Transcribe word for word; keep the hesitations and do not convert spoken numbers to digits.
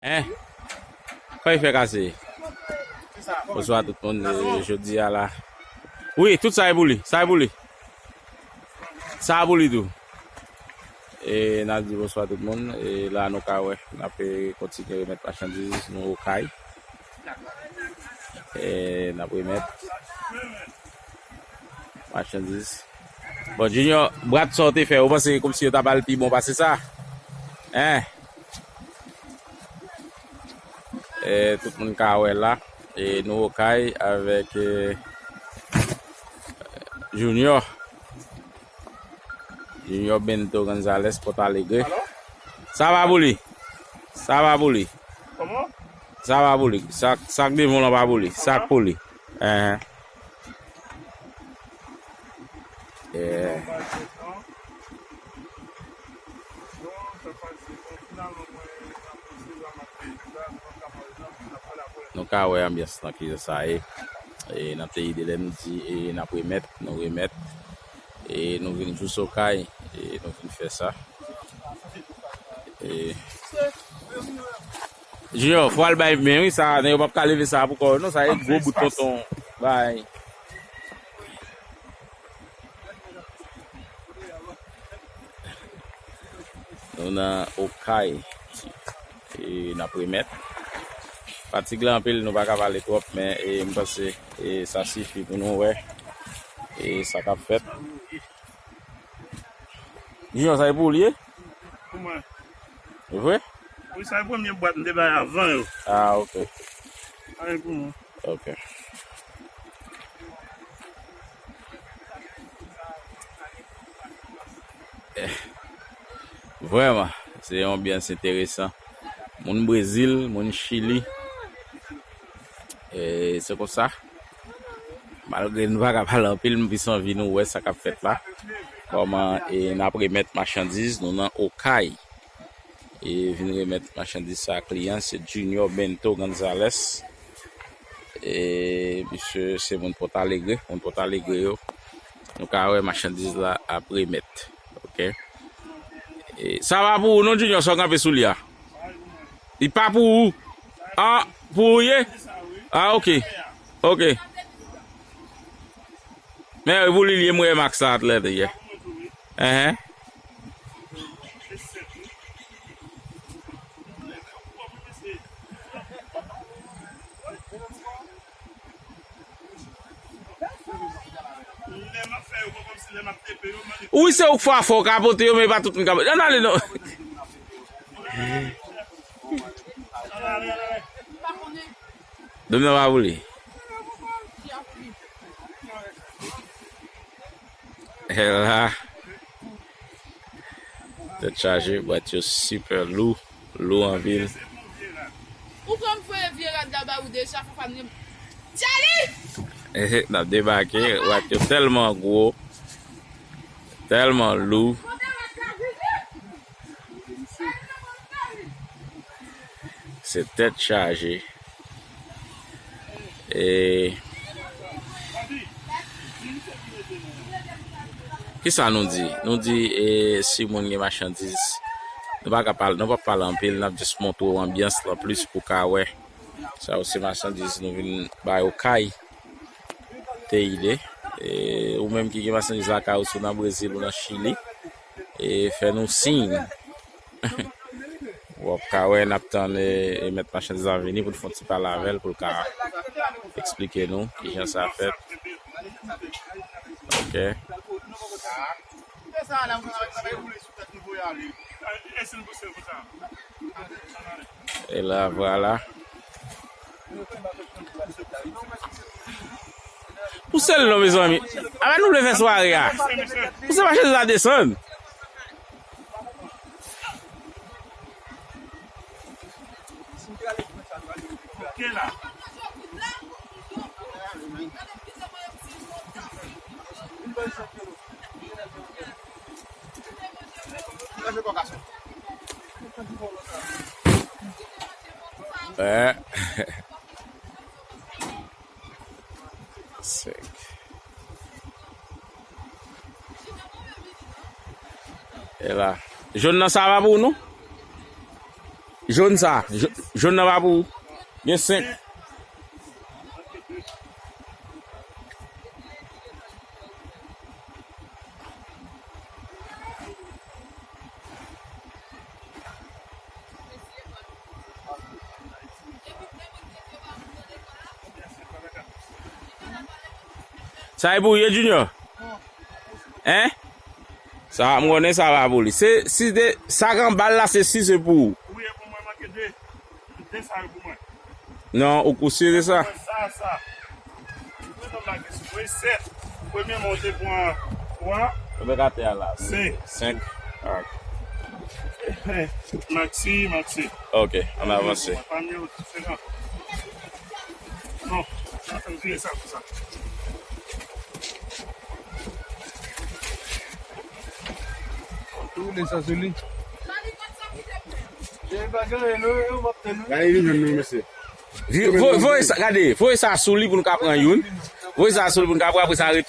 Hein? Kòman fè kase? Bonswa tout moun, e, jodi a la. Wi, tout sa e pou li, sa e pou li. Sa pou li tou. E n ap di bonswa tout moun. E la nou ka wè, n ap, e, kontinye remèt machandiz nou Okay. E n ap remèt machandiz. Bon, Junior, Brad, sa w te fè, ou panse kòmsi yo ta pral pi bon pase sa? Hein? E, tout moun ka wè la. E nou Okay avèk, e, Junior. Junior Bento Gonzalez, Port Alegre. Sa va pou li. Sa va pou li. Sa va pou li. Sa, sa k devan w lan pa pou li. Sa k pou li. Enhen. Yeah. Nou ka wè anbyans lan kijan sa ye. E nan peyi de lè nou di, e n ap remèt, nou remèt. E nou vin jous Okay, e nou vin fè sa. E Junior, fò al bay men wi, sa, nèg yo p ap ka leve sa pou kò yo non, sa e gwo bout tonton bay. Nou nan Okay, e n ap remèt. Fatig la anpil, nou pa ka pale twòp, men, e, m panse, e, sa sifi pou nou wè, e, sa k ap fèt. Junior, sa e pou ou li ye? Pou mwen. E vre? Wi, sa e premye bwat m te bay avan yo. Ah, ok. Sa e pou mwen. Ok. Eh, vrèman, se yon anbyans enteresan. Moun Brezil, moun Chili. E se konsa, malgre nou pa ka pale anpil, m plis anvi nou wè sa k ap fèt la. Kòman, e, n ap remèt machandiz nou nan Okay. E vin remèt machandiz sa a kliyan, se Junior Bento Gonzalez. E misye se moun Port Alegre, moun Port Alegre yo. Nou ka wè machandiz la ap remèt. Ok. E sa pa pou ou non, Junior, sa w kanpe sou li a. Li pa pou ou. Ah, pou ou ye? Ah, ok. Ok. Men pou li, li ye, m wè Max la atlèt, ye. Enhen. Wi, se ou k fè afè w ka pote yo, men pa tout moun ka pote. Ann ale non. Dòmi nan pa pou li. E la. Tèt chaje, bwat yo sipè lou, lou anpil. Ou konn voye vye rad la ba ou deja, fò pa menm. Tchali! Ehe, n ap debake, bwat yo tèlman gwo, tèlman lou. Se tèt chaje. E kisa nou di? Nou di, e, si moun gen machandiz, nou pa ka pale, nou p ap pale anpil, n ap jis montre w anbyans lan plis pou w ka wè. Sa yo se machandiz nou vin bay Okay te ide. E ou menm ki gen machandiz lakay ou, si w nan Brezil ou nan Chili, e fè nou siy. W ap ka wè, n ap tann, e, e mèt machandiz la vini pou n fè yon ti pale avè l, pou l ka eksplike nou kijan sa fèt. Ok. E la, vwala. Pouse l non, mezanmi. Apa nou vle fè sware a? Pouse machandiz la desann. Eh. Senk. E la. Jòn nan sa va pou ou, non? Jòn sa. Jòn nan pa pou ou. Gen senk. Sa e pou ou ye, Junior? Hein? Sa, m konnen sa va pou li. Se, si de, sa k anba l la, se si se pou ou. Wi, e pou mwen, manke de. De sa yo pou mwen. Non, ou, ou si de sa? Sa, sa. Ou pran nan bagay sou mwen, sèt. Premye mwen, ou te pran twa. Ou mèt atè a la. Senk. Senk. Ah. Maxi, Maxi. Ok, ann avanse. Mwen pa miyo diferan. Non, sa fè m vire sa pou sa. Ou vle sa sou li? Gen pa gen anyen, non, yo, m ap tann, wi. Gade, vin jwenn nou, mesye. Vi-, vo-, voye sa, gade, voye sa sou li pou nou ka pran youn. Voye sa sou li pou nou ka pran, apre sa, ret